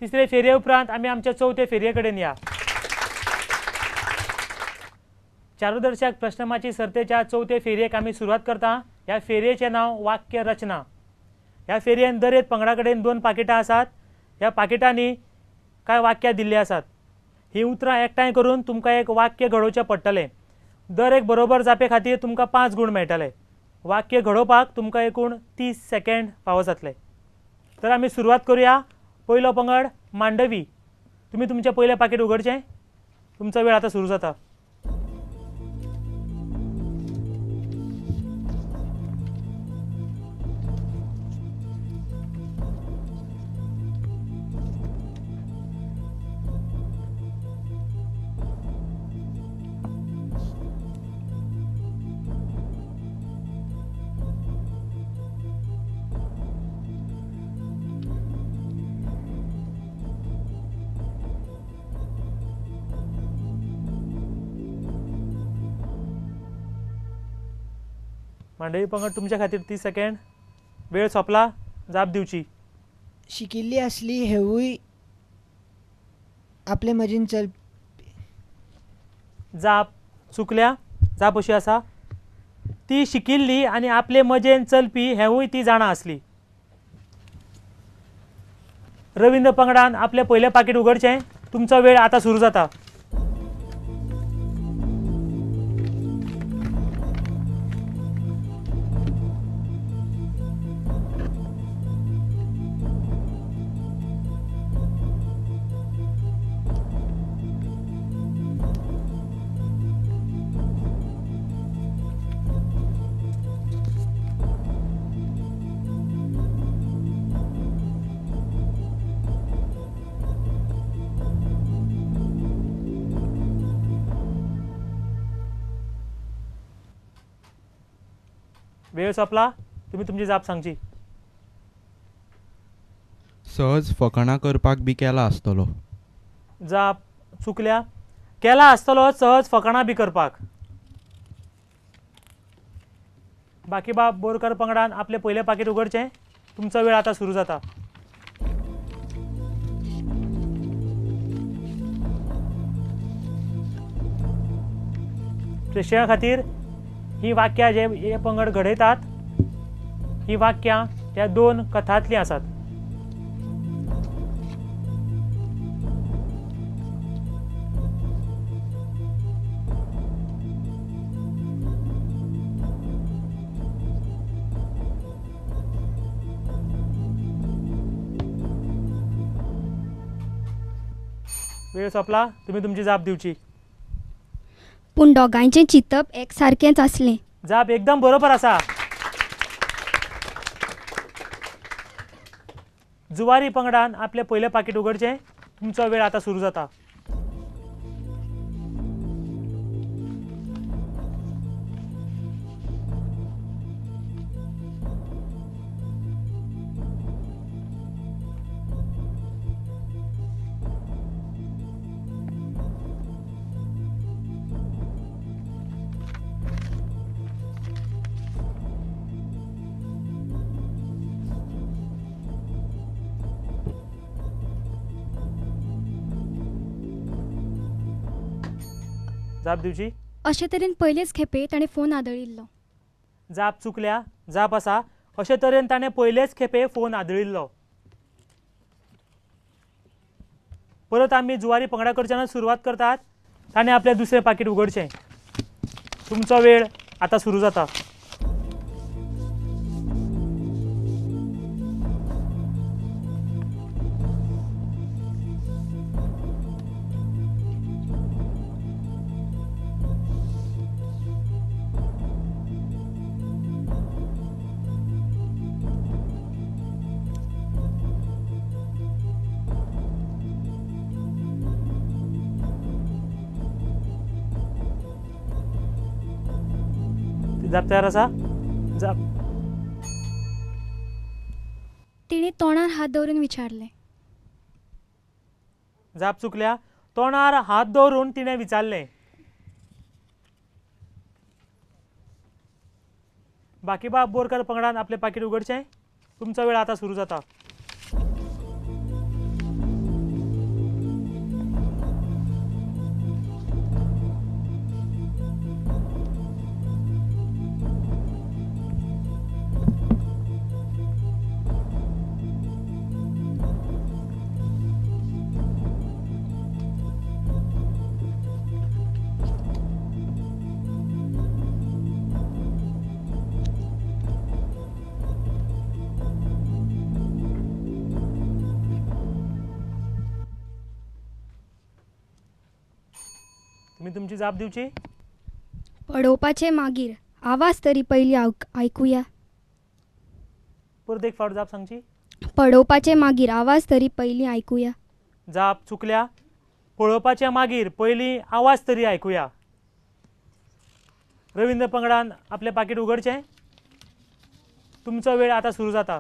तिसरे फेरये उपरांत आमी आमच्या चवथे फेरये कडेन या. चारुदर्शक प्रश्नमाची सर्तेच्या चवथे फेरयेक आमी सुरवात करता. ह्या फेरयेचें नांव वाक्य रचना. ह्या फेरयेन दर एक पंगडा कडेन 2 पाकिटां आसात. ह्या पाकिटांनी कांय वाक्यां दिल्लीं आसात. हीं उतरां एकठांय करून तुमकां एक वाक्य घडोवचें पडटलें. दर एक बरोबर जापे खातीर तुमकां 5 गूण मेळटले. वाक्य घडोवपाक तुमकां एकूण 30 सेकंड फावो जातले. तर आमी सुरवात करूया. पयलो पंगड मांडवी. तुमी तुमचें पयलें पाकीट उगडचें. तुमचो वेळ आतां सुरू जाता. मांडवी पंगड तुमच्या खातीर 30 सेकंड. वेळ सोंपला. जाप दिवची. शिकिल्ली आसली हेवूय आपले मजेन चल. जाप चुकल्या. जाप अशी आसा, ती शिकिल्ली आनी आपले मजेन चलपी हेवूय ती जाणा आसली. रविंद्र पंगडान आपलें पयलें पाकीट उगडचें. तुमचो वेळ आतां सुरू जाता. वेळ सोंपला. तुमी तुमची जाप सांगची. सहज फकाणां करपाक बी केला आसतलो. जाप चुकल्या. केला आसतलो सहज फकाणां बी करपाक. बाकीबाब बोरकर पंगडान आपलें पयलें पाकीट उगडचें. तुमचो वेळ आतां सुरू जाता. प्रेक्षकां खातीर ही वाक्यां जे हे पंगड घडयतात ही वाक्यां त्या 2 कथांतलीं आसात. वेळ सोंपला. तुमी तुमची जाप दिवची. पूण दोगांयचें चिंतप एक सारकेंच आसलें. जाप एकदम बरोबर आसा. जुवारी पंगडान आपलें पयलें पाकीट उगडचें. तुमचो वेळ आतां सुरू जाता. जाप दिवची. अशे तरेन पयलेच खेपे ताणें फोन आदळिल्लो. जाप चुकल्या. जाप आसा, अशे तरेन ताणें पयलेच खेपे फोन आदळिल्लो. परत आमी जुवारी पंगडा कडच्यान सुरवात करतात. ताणें आपलें दुसरें पाकीट उगडचें. तुमचो वेळ आतां सुरू जाता. जाप तयार आसा. जाप. तिणें तोंडार हात दवरून विचारलें. जाप चुकल्या. तोंडार हात दवरून तिणें विचारलें. बाकीबाब बोरकर पंगडान आपलें पाकीट उगडचें. तुमचो वेळ आतां सुरू जाता. तुमी तुमची जाप दिवची. पळोवपाचें मागीर, आवाज तरी पयलीं आयकुया. परत एक फावट जाप सांगची. पळोवपाचें मागीर, आवाज तरी पयलीं आयकुया. जाप चुकल्या. पळोवपाचें मागीर, पयलीं आवाज तरी आयकुया. रवींद्र पंगडान आपलें पाकीट उगडचें. तुमचो वेळ आतां सुरू जाता.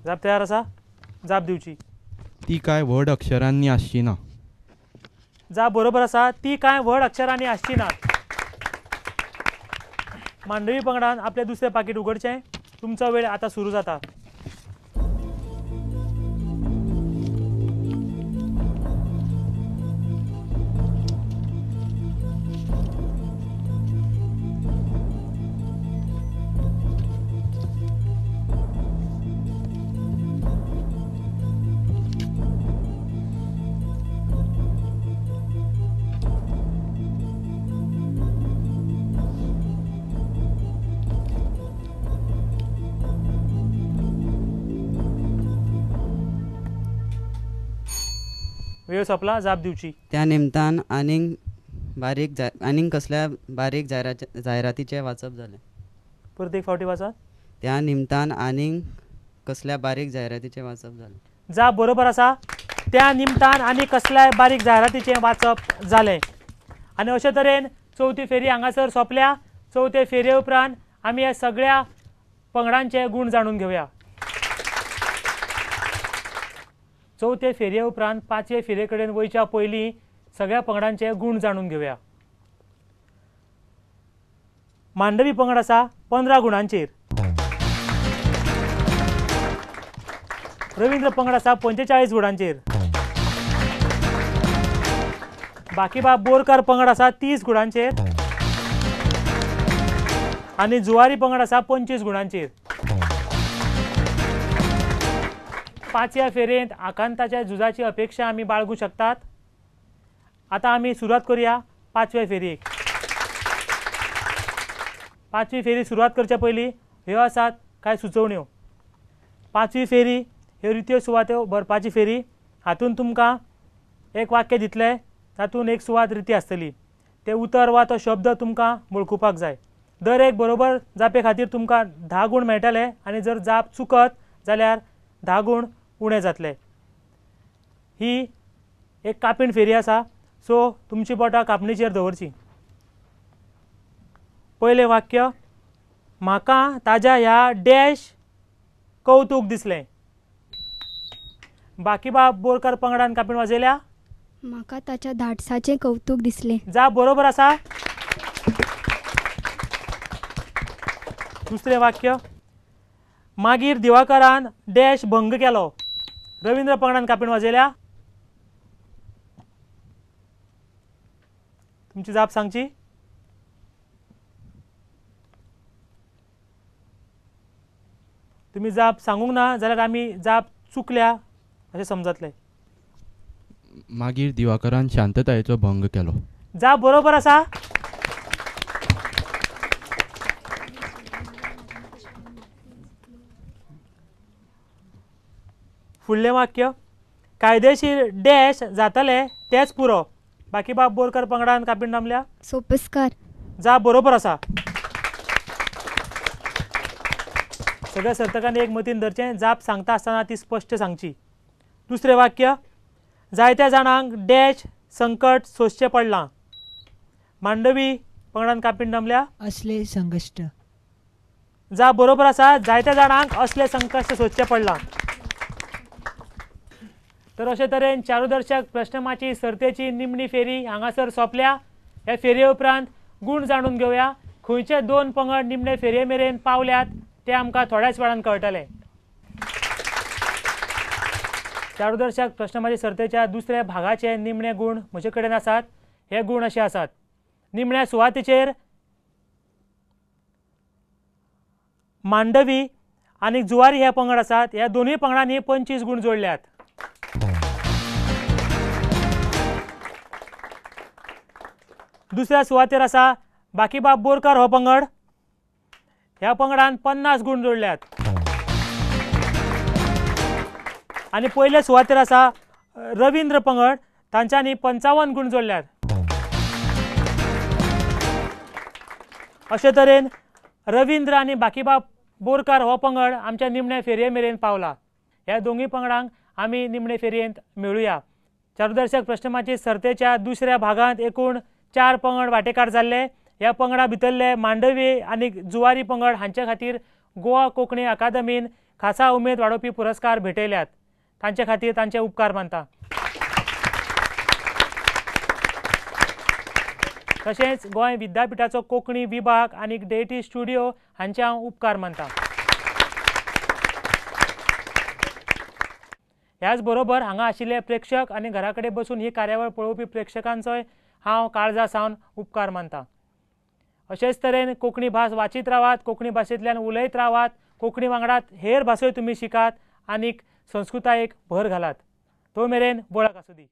जाप तयार आसा? जाप दिवची. ती कांय व्हड अक्षरांनी आसची ना. जाप बरोबर आसा. ती कांय व्हड अक्षरांनी आसची ना. मांडवी पंगडान आपलें दुसरें पाकीट उगडचें. तुमचो वेळ आतां सुरू जाता. वेळ सोंपला. जाप दिवची. त्या निमतान आनीक बारीक आनीक कसल्या बारीक जायरातीचें वाचप जालें. परत एक फावटी वाचात. त्या निमतान आनीक कसल्या बारीक जायरातीचें वाचप जालें. जाप बरोबर आसा. त्या निमतान आनी कसल्याय बारीक जायरातीचें वाचप जालें. आनी अशे तरेन चवथी फेरी हांगासर सोंपल्या. चवथे फेरये उपरांत आमी ह्या सगळ्या पंगडांचे गूण जाणून घेवया. चवथे फेरये उपरांत पांचवे फेरये कडेन वयच्या पयलीं सगळ्या पंगडांचे गूण जाणून घेवया. मांडवी पंगड आसा 15 गुणांचेर. रवींद्र पंगड आसा 45 गुणांचेर. बाकीबाब बोरकर पंगड आसा 30 गुणांचेर आनी जुवारी पंगड आसा 25 गुणांचेर. पांचव्या फेरयेंत आकांताच्या झुजाची अपेक्षा आमी बाळगू शकतात. आतां आमी सुरवात करूया पांचव्या फेरयेक. पांचवी फेरी सुरवात करच्या पयलीं ह्यो आसात कांय सुचोवण्यो. पांचवी फेरी ह्यो रित्यो सुवात्यो भरपाची फेरी. हातूंत तुमकां एक वाक्य दितले, तातूंत एक सुवात रिती आसतली. तें उतर वा तो शब्द तुमकां वळखुपाक जाय. दर एक बरोबर जापे खातीर तुमकां 10 गूण मेळटले आनी जर जाप चुकत जाल्यार 10 गूण उणें जातले. ही एक कापीण फेरी आसा, सो तुमची बोटां कापणीचेर दवरची. पयलें वाक्य, म्हाका ताज्या ह्या डॅश कौतूक दिसलें. बाकीबाब बोरकर पंगडान कापीण वाजयल्या. म्हाका ताच्या धाडसाचें कौतूक दिसलें. जाप बरोबर आसा. दुसरें वाक्य, मागीर दिवाकरान डॅश भंग केलो. रवींद्र पंगडान कापीण वाजयल्या. तुमची जाप सांगची. तुमी जाप सांगूंक ना जाल्यार आमी जाप चुकल्या अशें समजतले. मागीर दिवाकरान शांततायेचो भंग केलो. जाप बरोबर आसा. फुडलें वाक्य, कायदेशीर डॅश जातले तेच पुरो. बाकीबाब बोरकर पंगडान कापीण दामल्या. सोपस्कार. जाप बरोबर आसा. सगळ्या सर्तकांनी एक मतीन धरचें, जाप सांगता आसतना ती स्पश्ट सांगची. दुसरें वाक्य, जायत्या जाणांक डॅश संकट सोंसचें पडलां. मांडवी पंगडान कापीण दामल्या. असले संकश्ट. जाप बरोबर आसा. जायत्या जाणांक असले संकश्ट सोंसचें पडलां. तर अशे तरेन चारुदर्शक प्रश्नमाची सर्तेची निमणी फेरी हांगासर सोंपल्या. ह्या फेरये उपरांत गूण जाणून घेवया. खंयचे दोन पंगड निमणे फेरये मेरेन पावल्यात ते आमकां थोड्याच वेळान कळटलें. चारुदर्शक प्रश्नमाची सर्तेच्या दुसऱ्या भागाचे निमणे गूण म्हजे कडेन आसात. हे गूण अशे आसात. निमण्या सुवातेचेर मांडवी आनी जुवारी हे पंगड आसात. ह्या दोनूय पंगडांनी 25 गूण जोडल्यात. दुसऱ्या सुवातेर आसा बाकीबाब बोरकार हो पंगड. ह्या पंगडान 50 गूण जोडल्यात. आनी पयले सुवातेर आसा रवींद्र पंगड, तांच्यांनी 55 गूण जोडल्यात. अशे तरेन रवींद्र आनी बाकीबाब बोरकार हो पंगड आमच्या निमणे फेरये मेरेन पावला. ह्या दोनूय पंगडांक आमी निमणे फेरयेंत मेळुया. चारुदर्शक प्रश्नमाची सर्तेच्या दुसऱ्या भागांत एकूण 4 पंगड वांटेकार जाल्ले. ह्या पंगडा भितरले मांडवी आनी जुवारी पंगड हांचे खातीर गोवा कोंकणी अकादमीन खासा उमेद वाडोवपी पुरस्कार भेटयल्यात. तांचे खातीर तांचे उपकार मानता. तशेंच गोंय विद्यापीठाचो कोंकणी विभाग आनी डेटी स्टुडियो हांचे हांव उपकार मानता. ह्याच बरोबर हांगा आशिल्ले प्रेक्षक आनी घरा कडेन बसून ही कार्यावळ पळोवपी प्रेक्षकांचोय हांव काळजा सावन उपकार मानता. अशेच तरेन कोंकणी भास वाचीत रावात, कोंकणी भाशेंतल्यान उलयत रावात, कोंकणी वांगडात हेर भासोय तुमी शिकात आनी संस्कृतायेक भर घालात. तो मेरेन वळख आसूं दी.